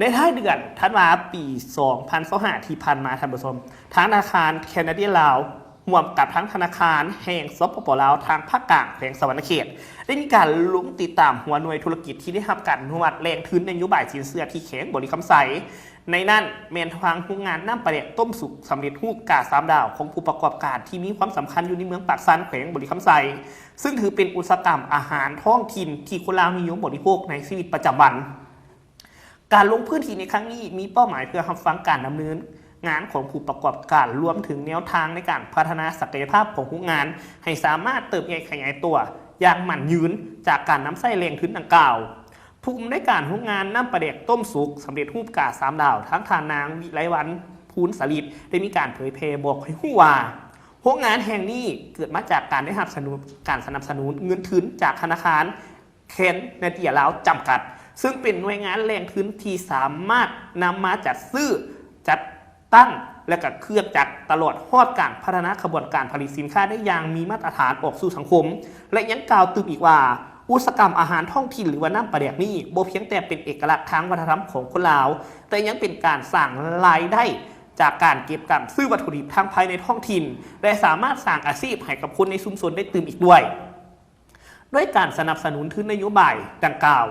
ໃນທ້າຍເດືອນທັນວາ ປີສອງພັນຊາວຫ້າ ທີ່ຜ່ານມາ, ທ່ານຜູ້ຊົມ, ທາງທະນາຄານແຄນາເດຍລາວ ຮ່ວມກັບທາງທະນາຄານແຫ່ງ ສປປ ລາວ ທາງພາກກາງແຂວງສະຫວັນນະເຂດ ໄດ້ມີການລົງຕິດຕາມຫົວໜ່ວຍທຸລະກິດທີ່ໄດ້ຮັບການອະນຸມັດແຫຼ່ງທຶນນະໂຍບາຍສິນເຊື່ອທີ່ແຂວງບໍລິຄຳໄຊ. ໃນນັ້ນແມ່ນທາງໂຮງງານນ້ຳປາແດກຕົ້ມສຸກສຳເລັດຮູບກາສາມດາວຂອງຜູ້ປະກອບການທີ່ມີຄວາມສຳຄັນຢູ່ໃນເມືອງປາກຊັນ ແຂວງບໍລິຄຳໄຊ, ຊຶ່ງຖືເປັນອຸດສາຫະກຳອາຫານທ້ອງຖິ່ນທີ່ຄົນລາວນິຍົມບໍລິໂພກໃນຊີວິດປະຈຳວັນ. ການລົງພື້ນທີ່ໃນຄັ້ງນີ້ມີເປົ້າໝາຍເພື່ອຮັບຟັງການດຳເນີນງານຂອງຜູ້ປະກອບການ, ລວມເຖິງແນວທາງໃນການພັດທະນາສັກກະຍະພາບຂອງໂຮງງານໃຫ້ສາມາດເຕີບໃຫຍ່ຂະຫຍາຍຕົວຢ່າງໝັ້ນຍືນຈາກການນຳໃຊ້ແຫຼ່ງທຶນດັ່ງກ່າວ. ຜູ້ອຳນວຍການໂຮງງານນ້ຳປາແດກຕົ້ມສຸກສຳເລັດຮູບກາສາມດາວ, ທາງທ່ານນາງ ວິໄລວັນ ພູນສະລິດ ໄດ້ມີການເຜີຍແຜ່ບອກໃຫ້ຮູ້ວ່າ ໂຮງງານແຫ່ງນີ້ເກີດມາຈາກການໄດ້ຮັບສະໜູນ, ການສະໜັບສະໜູນເງິນທຶນຈາກທະນາຄານ ແຄນາເດຍລາວ ຈຳກັດ, ຊຶ່ງເປັນໜ່ວຍງານແຫຼ່ງທຶນທີ່ສາມາດນຳມາຈັດຊື້, ຈັດຕັ້ງ ແລະ ກະເຄື່ອງຈັກ, ຕະຫຼອດຮອດການພັດທະນາຂະບວນການຜະລິດສິນຄ້າໄດ້ຢ່າງມີມາດຕະຖານອອກສູ່ສັງຄົມ. ແລະ ຍັງກ່າວຕື່ມອີກວ່າ ອຸດສາຫະກຳອາຫານທ້ອງຖິ່ນ ຫຼືວ່ານ້ຳປາແດກນີ້ ບໍ່ພຽງແຕ່ເປັນເອກະລັກທາງວັດທະນະທຳຂອງຄົນລາວ, ແຕ່ຍັງເປັນການສ້າງລາຍໄດ້ຈາກການເກັບກຳຊື້ວັດຖຸດິບທາງພາຍໃນທ້ອງຖິ່ນ ແລະ ສາມາດສ້າງອາຊີບໃຫ້ກັບຄົນໃນຊຸມຊົນໄດ້ຕື່ມອີກດ້ວຍ. ດ້ວຍການສະໜັບສະໜູນທຶນນະໂຍບາຍດັ່ງກ່າວ,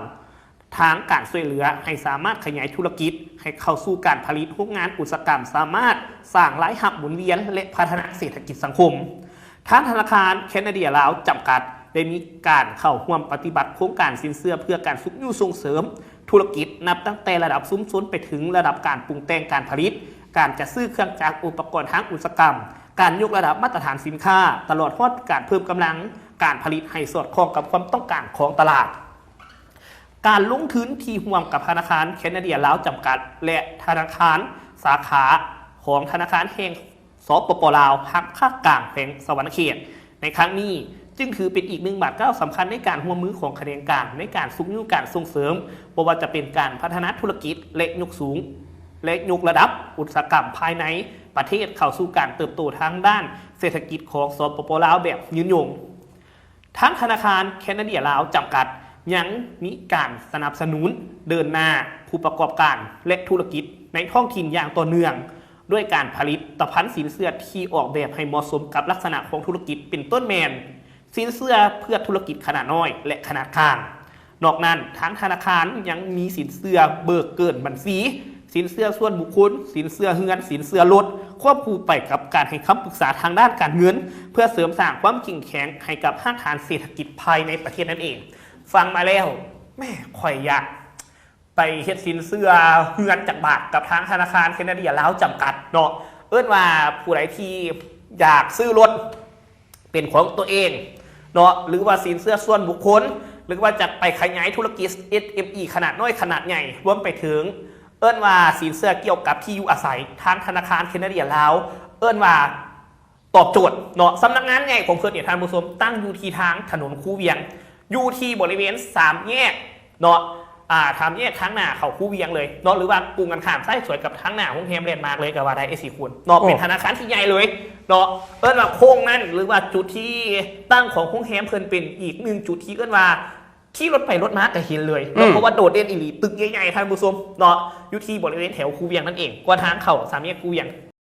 ທາງການຊ່ວຍເຫຼືອໃຫ້ສາມາດຂະຫຍາຍທຸລະກິດໃຫ້ເຂົ້າສູ່ການຜະລິດ, ໂຮງງານອຸດສາຫະກຳສາມາດສ້າງລາຍຮັບໝູນວຽນ ແລະ ພັດທະນາເສດຖະກິດສັງຄົມ. ທາງທະນາຄານແຄນາເດຍລາວ ຈຳກັດ ໄດ້ມີການເຂົ້າຮ່ວມປະຕິບັດໂຄງການສິນເຊື່ອເພື່ອການຊຸກຍູ້ສົ່ງເສີມທຸລະກິດ, ນັບຕັ້ງແຕ່ລະດັບຊຸມຊົນໄປເຖິງລະດັບການປຸງແຕ່ງການຜະລິດ, ການຈັດຊື້ເຄື່ອງຈັກ, ອຸປະກອນທາງອຸດສາຫະກຳ, ການຍົກລະດັບມາດຕະຖານສິນຄ້າ, ຕະຫຼອດຮອດການເພີ່ມກຳລັງ ການຜະລິດໃຫ້ສອດຄ່ອງກັບຄວາມຕ້ອງການຂອງຕະຫຼາດ. ການລົງທຶນທີ່ຮ່ວມກັບທະນາຄານແຄນາເດຍລາວ ຈຳກັດ ແລະ ທະນາຄານສາຂາຂອງທະນາຄານແຫ່ງ ສປປ ລາວ ທາງພາກກາງແຂວງສະຫວັນນະເຂດ ໃນຄັ້ງນີ້ ຈຶ່ງຖືເປັນອີກໜຶ່ງບາດກ້າວສຳຄັນໃນການຮ່ວມມືຂອງຂະແໜງການໃນການຊຸກຍູ້ການສົ່ງເສີມ, ບໍ່ວ່າຈະເປັນການພັດທະນາທຸລະກິດ ແລະ ຍົກສູງ ແລະ ຍົກລະດັບອຸດສາຫະກຳພາຍໃນປະເທດເຂົ້າສູ່ການເຕີບໂຕທາງດ້ານເສດຖະກິດຂອງ ສປປ ລາວ ແບບຍືນຍົງ. ທາງທະນາຄານແຄນາເດຍລາວ ຈຳກັດ ຍັງມີການສະໜັບສະໜູນເດີນໜ້າຜູ້ປະກອບການ ແລະ ທຸລະກິດໃນທ້ອງຖິ່ນຢ່າງຕໍ່ເນື່ອງ, ດ້ວຍການຜະລິດຕະພັນສິນເຊື່ອທີ່ອອກແບບໃຫ້ເໝາະສົມກັບລັກສະນະຂອງທຸລະກິດ, ເປັນຕົ້ນແມ່ນ ສິນເຊື່ອເພື່ອທຸລະກິດຂະໜາດນ້ອຍ ແລະ ຂະໜາດກາງ. ນອກນັ້ນ, ທາງທະນາຄານຍັງມີສິນເຊື່ອເບີກເກີນບັນຊີ, ສິນເຊື່ອສ່ວນບຸກຄົນ, ສິນເຊື່ອເຮືອນ, ສິນເຊື່ອລົດ, ຄວບຄູ່ໄປກັບການໃຫ້ຄຳປຶກສາທາງດ້ານການເງິນ ເພື່ອເສີມສ້າງຄວາມເຂັ້ມແຂງໃຫ້ກັບຮາກຖານເສດຖະກິດພາຍໃນປະເທດນັ້ນເອງ. ຟັງມາແລ້ວ, ແໝ່, ຂ້ອຍຢາກໄປເຮັດສິນເຊື່ອເຮືອນຈັກບາດກັບທາງທະນາຄານແຄນາເດຍລາວ ຈຳກັດ ເນາະ. ເອີ້ນວ່າຜູ້ໃດທີ່ຢາກຊື້ລົດ ເປັນຂອງຕົວເອງເນາະ ຫຼືວ່າສິນເຊື່ອສ່ວນບຸກຄົນ ຫຼືວ່າຈະໄປຂະຫຍາຍທຸລະກິດ ເອສເອັມອີ ຂະໜາດນ້ອຍຂະໜາດໃຫຍ່ ລວມໄປເຖິງເອີ້ນວ່າສິນເຊື່ອກ່ຽວກັບທີ່ຢູ່ອາໄສ ທາງທະນາຄານແຄນາເດຍລາວ ເອີ້ນວ່າຕອບໂຈດເນາະ. ສຳນັກງານໃຫຍ່ຂອງເພິ່ນນີ້ ທ່ານຜູ້ຊົມ ຕັ້ງຢູ່ທີ່ທາງຖະໜົນຄູວຽງ ຢູ່ທີ່ບໍລິເວນສາມແຍກ ເນາະ ອ່າ ສາມແຍກທາງໜ້າເຂົ້າຄູວຽງເລີຍເນາະ ຫຼືວ່າກົງກັນຂ້າມ ຊ້າຍສວນກັບທາງໜ້າໂຮງແຮມແລນມາກເລີຍ ກໍວ່າໄດ້ ເອັຟຊີ ຄູນເນາະ. ໂອ້ ເປັນທະນາຄານທີ່ໃຫຍ່ເລີຍເນາະ. ເອີ້ນວ່າໂຄ້ງນັ້ນ ຫຼືວ່າຈຸດທີ່ຕັ້ງຂອງໂຮງແຮມເພິ່ນເປັນອີກໜຶ່ງຈຸດທີ່ເອີ້ນວ່າຂີ່ລົດໄປລົດມາກໍເຫັນເລີຍເນາະ ອືມ ເພາະວ່າໂດດເດັ່ນອີ່ຫຼີ ຕຶກໃຫຍ່ໆ ທ່ານຜູ້ຊົມເນາະ ຢູ່ທີ່ບໍລິເວນແຖວຄູວຽງນັ້ນເອງ ກ່ອນທາງເຂົ້າສາມແຍກຄູວຽງ